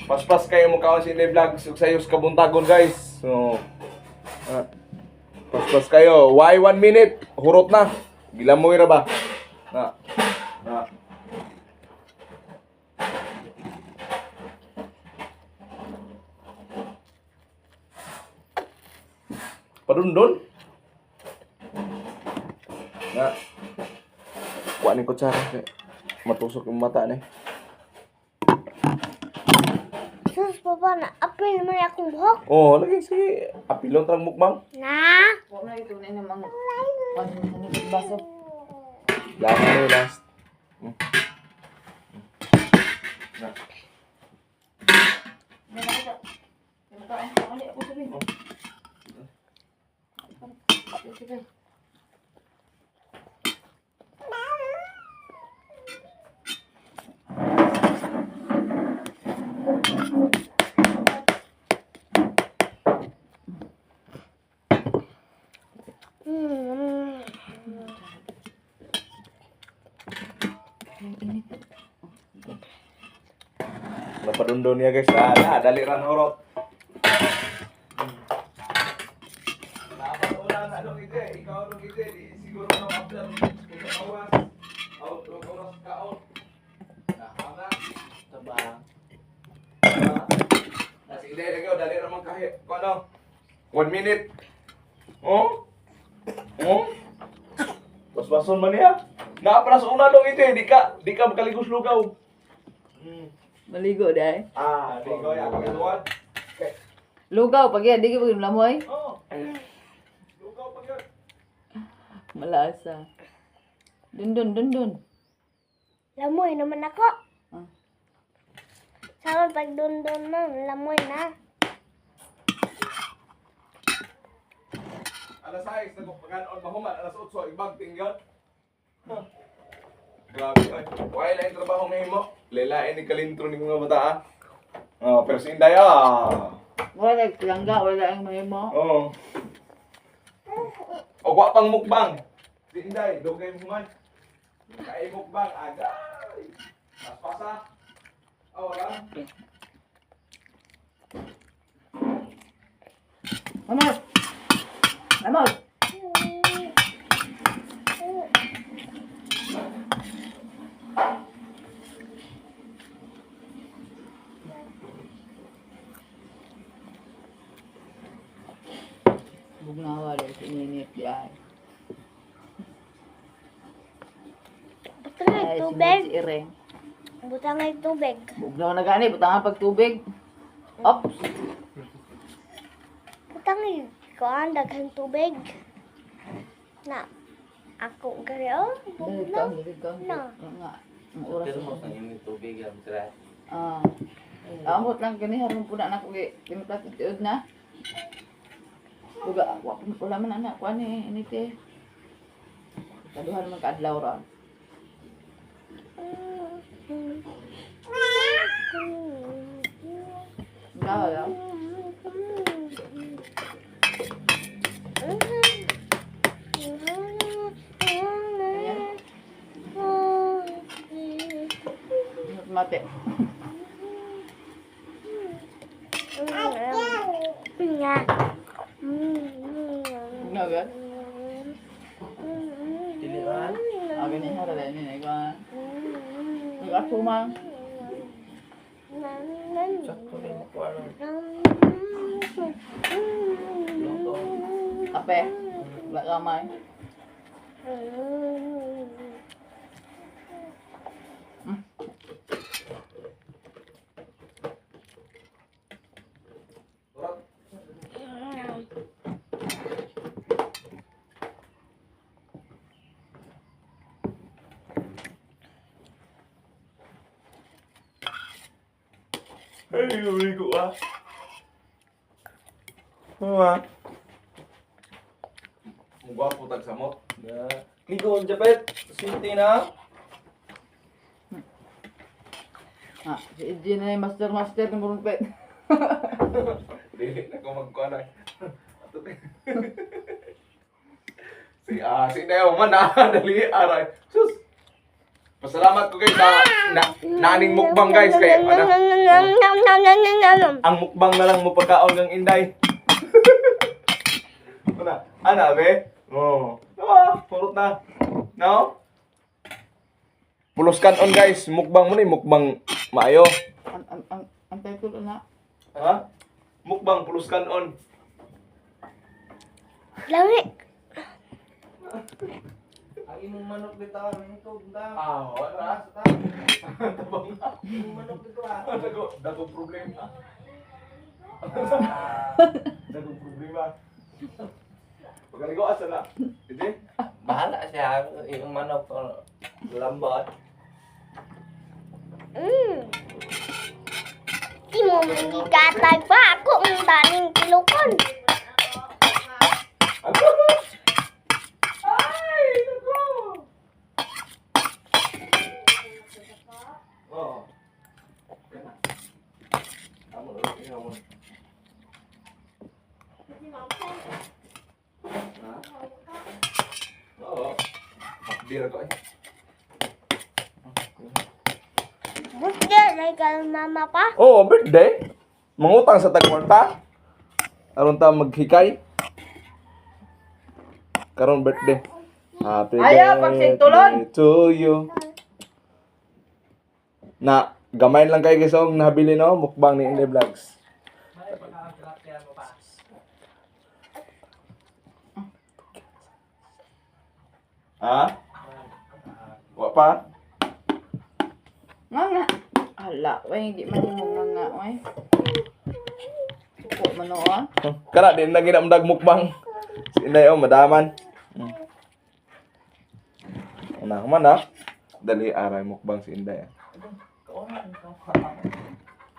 Paspas kayo mo kaon si Inday Vlogs ug sayos kabuntagon, guys. So, paspas kayo. Why 1 minute? Hurot na. Gilamoy ra ba? Na. Na. Padundon. Na. Kuha ni kutsara kay matusok yung mata ni. Sus, papa, na apil man akong buhok. Oh, lagi sige. Apilon trang mukbang. Na. Wala na ito na namang ano baso. Last na yun, last. Na. Napadundon niya, guys. Ah, na, dali ran horot. Napatulan na dong ite, ikaw dong ite, di siguro no after usa ka oras. Out dong oras kaon. Na, Taba. Na si Ide lagi dali ra man kahi. Ko ano? 1 minute. Oh? Oh? Basbason man niya. Naapras una dong ite, di ka makaligos lugaw. Maligo dai. Ah, di ko ya ako katuan. Okay. Lugaw pag yan, di ka pag lamoy. Oh. Lugaw pa gyud. Malasa. Dun dun dun dun. Lamoy naman ako. Ah. Sama pag dundun mo, lamoy na. Alas 6 nagpapagan mahuman alas 8 ibag tinggal. Huh. Grabe ay. Why lain trabaho mahimo? Lelain ni kalintro ni mga bata ah. Oh, pero si Inday ah. Wala langga, wala ang mahimo. Oo. O wa pang mukbang. Si Inday, dugay mo man. Kay mukbang agay. Paspasa. Ah, wala. Vamos. Vamos. Bugnawa dahil sininip di ay. Butang ay Ay, tubig. si Ireng. Butang ay tubig. Bugnawa na gani, butangan pag tubig. Ops. Butang ay kuan daghang tubig. Na. Ako gari oh. Dali ka, Bugnaw. dali ka. Na. Nga. Ang oras. Pero mo sang imong tubig ang tira. Ah. Amot lang kani haron po na nako gi timpla sa tiud na. Uga wa wala man anak kuan ni ini te. Kaduhan man kaadlaw ra. Nga ya. Mate. Nga. Nga ba? Dili man. Ah, gani hara dai ni ko. Nag-ato man. Sakto rin ko ano. Luto. Kape. Wala kamay. Horot. Ay, uwi ko ah. Mama. Ang gwapo tag samot. Na. Ligo on Japet. Sinti na. Ah, si Edgy na yung master master ng burumpet. Dili na ko magkuhan ay. Ato te. Si ah, si Neo man ah, dali aray. Sus. Pasalamat ko guys sa na, naaning mukbang guys kay ano, ang mukbang na lang mo pagkaon ng Inday. Una, ana be? Oh. Diba? Purot na. No? Pulos on guys, mukbang mo na eh, mukbang maayo. Ang title na. Ha? Mukbang pulos on. Lami. Ang imong manok dito, ang ito, da. Ah, wala. Tabang na. Imong manok dito ah. Dago, dago problema. Dago problema. Pagkaligo asa na. Hindi? Bahala siya, imong manok oh, lambot. Di mo mangigatag pa ako ang daning kilukon. Ay, naku! Oo. Tama na, tingnan mo. Ha? Oo. Bira ko eh. Buti, like ang mama pa. Oo, oh, birthday. Mangutang sa tagwarta. Aron ta maghikay. Karon birthday. Happy Ayaw, pagsintulon! birthday to you. Na, gamay lang kay guys ang nabili no, mukbang ni Inday Vlogs. Ha? Wa pa? Nga nga. Hala, way, hindi man mo nga nga, way. Suko man o, ah. Kana din na ginamdag mukbang. Si Inday oh, madaman. Una man ah. Dali aray mukbang si Inday. Ah.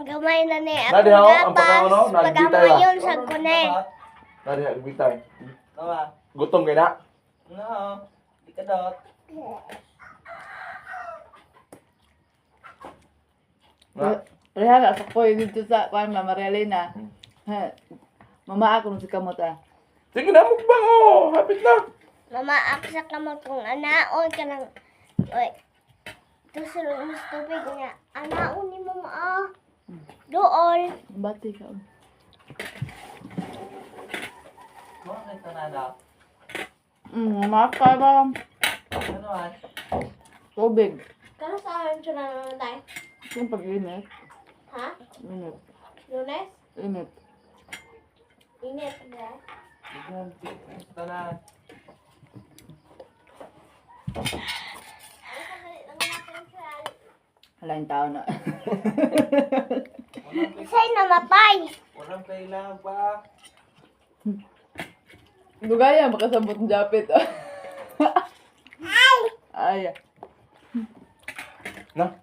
Gamay na ni Nadi, akong ho, ang pagkaon, no? gatas. Nagbitay ba? Pagkamayon sa kune. Nari bitay. Tawa. Gutom kay na. No, di ka dot. Na. Pareha na sa koy dito sa kuan Mama Maria Ha. Mama ako nung si kamot ah. Sige na mukbang oh, hapit na. Mama, ako sa kamot kung anaon ka ng... Oy. Tusulong mas tubig niya. Anaon ni mama ah. Dool. Bati ka. oh. Mo na ito na daw. Mama ka ba? Ano ah? Tubig. Kano sa akin siya na naman tayo? Yung pag-init. Ha? Init. Lunes? Init. Init mo. Ito na. Hala yung tao na. Sa'y namatay. Walang kailangan pa. Dugaya, makasabot ng japit. Ay. Na.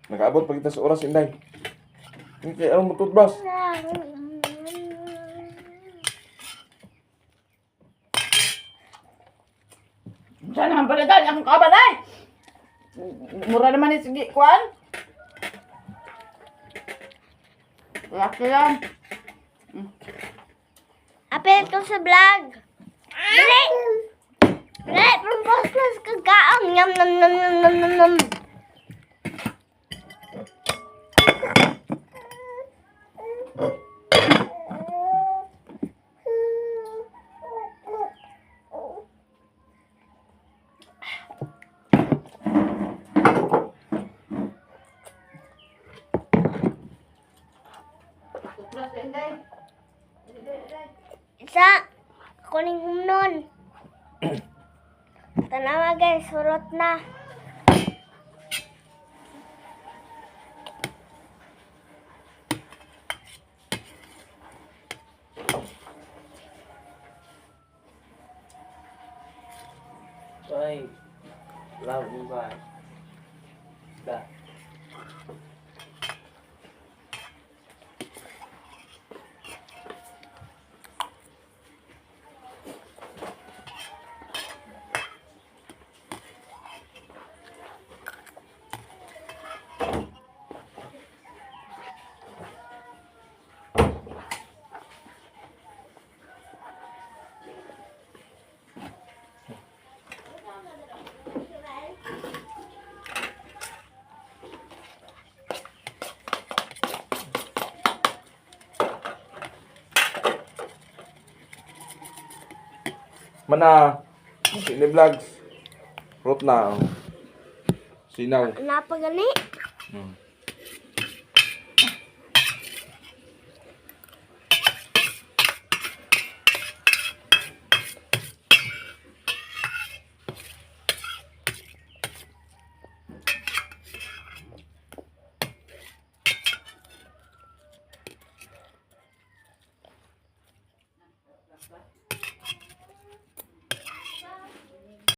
Nakaabot pa kita sa oras Inday. Hindi kay aron mo toothbrush. Saan naman palitan? Akong kaban ay! Mura naman ni sige, kuan. Laki lang. Apel to sa vlog. Dali! Dali! Propose na sa kagaang. Nyam, nyam, nyam, nyam, nyam, nyam, nyam. Isa, kuning humnon. Tanawa guys, surot na. Ay. Love mo ba? Da. Mana. Sini vlogs. Rot na. Oh. Sinaw. Napagani.